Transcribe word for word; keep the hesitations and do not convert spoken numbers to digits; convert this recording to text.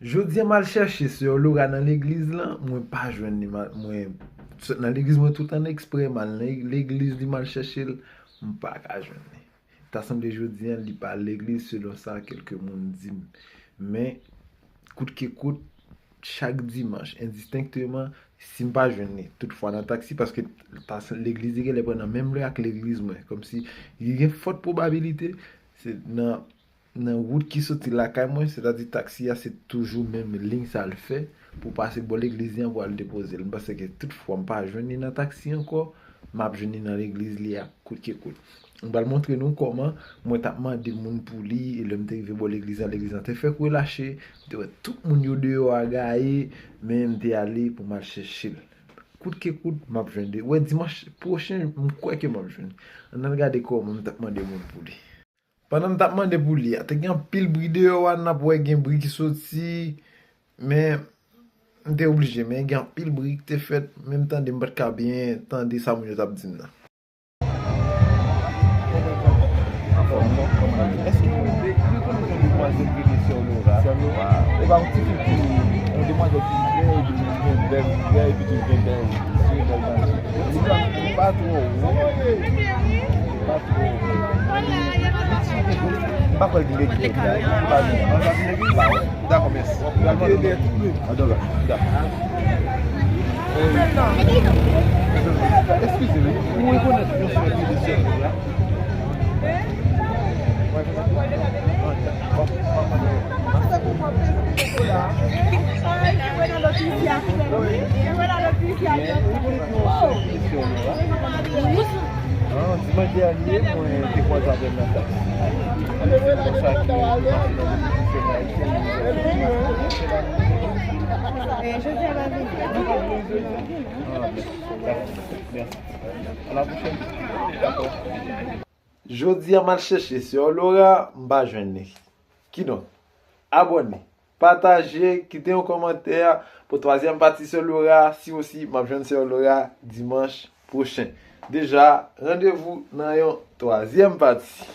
Jodi a m al chèche sè Laura nan legliz lan, mwen pa jwenn li. Mwen sot nan legliz mwen tout an eksprè, m al nan legliz li, m al chèche l, m pa ka jwenn li. Ta sanble jodi a li pa al legliz selon sa kèlke moun di m. Men, kout ke kout, chak dimanch, endistenkteman, si m pa jwenn li, toutfwa nan taksi, paske legliz li genlè pran nan menm lè ak legliz mwen, kòmsi li gen fòt pwobabilite se nan nan wout ki soti lakay mwen, sètadi taksi a se toujou menm liy sa l fè pou pase bò legliz li an pou al depoze l. M panse ke tout fwa m pa jwenn li nan taksi ankò, m ap jwenn li nan legliz li a kout ke kout. M pral montre nou kòman mwen t ap mande moun pou li, e lè m te rive bò legliz la, legliz la te fèk relache, m te wè tout moun yo deyò a gaye, men m te ale pou m al chèche l. Kout ke kout, m ap jwenn li. Wè, dimanch pwochen, m kwè ke m ap jwenn li. Ann al gade kòman m t ap mande moun pou li. Pandan m t ap mande pou li a, te gen anpil bri deyò a, n ap wè gen bri ki soti, men m te oblije, men gen anpil bri ki te fèt, men m tande m pa t ka byen tande sa moun yo t ap di m nan. Èske ou rekonèt yon demwazèl ki rele Sè Laura? Sè Laura. E pa yon ti fi ki, yon demwazèl ki bèl, epi gen bèl figè, epi tou gen bèl zye, bèl dent. Li pa, li pa twò wo. Li pa twò wo. M pa kwè l gen legliz la. Li pa gen legliz la. Dakò, mèsi. Eskize m, ou rekonèt yon sè ki di sè la? Dimanch dènye, mwen te kwaze avè l nan taksi. Se konsa ke m mache nan legliz Seyè a. Jodi a m al chèche sè Laura, m pa jwenn li. Kidonk, abòne, pataje, kite yon kòmantè pou twazyèm pati sè Laura. Si osi m ap jwenn sè Laura dimanch pwochen. Deja, randevou nan yon twazyèm pati.